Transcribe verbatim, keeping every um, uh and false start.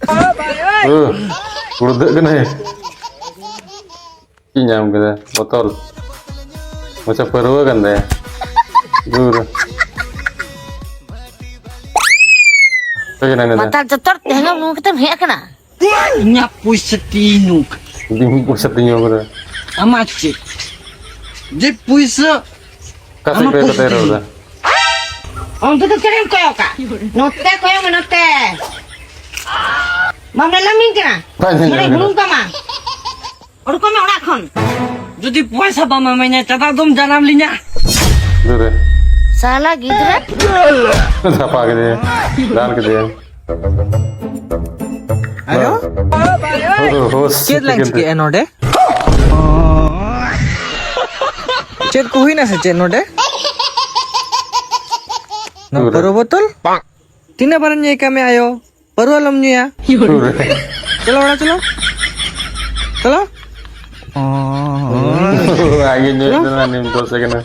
ᱦᱩᱸ, ᱜᱩᱲᱫᱷᱟᱹᱜ ᱠᱟᱱᱟᱭ᱾ ᱪᱮᱫ ᱧᱟᱢ ᱠᱮᱫᱟ? ᱵᱚᱛᱚᱞ᱾ ᱢᱚᱪᱟ ᱯᱟᱹᱨᱣᱟᱹ ᱠᱟᱱ ᱛᱟᱭᱟ᱾ ᱫᱩᱨ᱾ ᱚᱠᱚᱭ ᱠᱟᱱᱟᱭ ᱱᱩᱭ ᱫᱚ? ᱢᱟᱛᱟᱞ ᱡᱚᱛᱚ ᱛᱮᱦᱮᱧ ᱧᱩ ᱠᱟᱛᱮᱢ ᱦᱮᱡ ᱟᱠᱟᱱᱟ? ᱤᱧᱟᱹᱜ ᱯᱩᱭᱥᱟᱹ ᱛᱤᱧ ᱧᱩ ᱠᱟᱫᱟ᱾ ᱤᱧ ᱯᱩᱭᱥᱟᱹ ᱛᱤᱧ ᱧᱩ ᱠᱟᱫᱟ᱾ ᱟᱢᱟᱜ ᱪᱮᱫ? ᱡᱮ ᱯᱩᱭᱥᱟᱹ ᱚᱠᱟ ᱥᱮᱫ ᱟᱢᱟᱜ ᱠᱚᱭᱚᱜ ᱯᱩᱭᱥᱟᱹ ᱠᱟᱛᱮ ᱨᱚᱲ ᱛᱤᱧ ᱫᱟ? ᱧᱩ᱾ ᱚᱱᱛᱮ ᱫᱚ ᱪᱮᱫ ᱮᱢ ᱠᱚᱭᱚᱜ ᱠᱟᱜ? ᱱᱚᱛᱮ ᱠᱚᱭᱚᱜ ᱢᱮ, ᱱᱚᱛᱮ᱾ ᱵᱟᱢ ᱞᱟᱞᱟᱢᱤᱧ ᱠᱟᱱᱟ? ᱵᱟᱝ ᱧᱮᱞ ᱢᱟᱱᱮ ᱠᱟᱱᱟ᱾ ᱦᱩᱲᱩᱝ ᱛᱟᱢᱟ᱾ ᱩᱰᱩᱠᱚᱜ ᱢᱮ ᱚᱲᱟᱜ ᱠᱷᱚᱱ᱾ ᱡᱩᱫᱤ ᱯᱚᱭᱥᱟ ᱵᱟᱢ ᱮᱢᱟᱹᱧᱟ, ᱪᱮᱫᱟᱜ ᱫᱚᱢ ᱡᱟᱱᱟᱢ ᱞᱤᱧᱟ? ᱫᱩᱨᱮ᱾ ᱥᱟᱞᱟ ᱜᱤᱫᱽᱨᱟᱹ᱾ ᱫᱷᱟᱯᱟ ᱠᱮᱫᱮᱭᱟ᱾ ᱫᱟᱞ ᱠᱮᱫᱮᱭᱟ᱾ ᱟᱭᱳ? ᱦᱳ, ᱦᱳ, ᱪᱮᱫ ᱞᱟᱝ ᱪᱤᱠᱟᱹᱭᱟ ᱱᱚᱰᱮ? ᱪᱮᱫ ᱠᱚ ᱦᱩᱭᱱᱟ ᱥᱮ ᱪᱮᱫ ᱱᱚᱰᱮ? ᱱᱚᱣᱟ ᱫᱩᱨᱮ᱾ ᱯᱟᱹᱨᱣᱟᱹ ᱵᱳᱛᱚᱞ? ᱛᱤᱱᱟᱹᱜ ᱵᱟᱨᱮᱢ ᱧᱩᱭ ᱠᱟᱜ ᱢᱮ ᱟᱭᱳ? ᱯᱟᱹᱨᱣᱟᱹ ᱟᱞᱚᱢ ᱧᱩᱭᱟ᱾ ᱫᱩᱨᱮ᱾ ᱪᱚᱞᱚ ᱚᱲᱟᱜ ᱪᱚᱞᱚ᱾ ᱪᱚᱞᱚ᱾ ᱟᱡ ᱜᱮ ᱧᱩᱭᱮᱫ ᱛᱟᱦᱮᱱᱟ, ᱱᱤᱢ ᱫᱚᱥᱮ ᱠᱟᱱᱟ᱾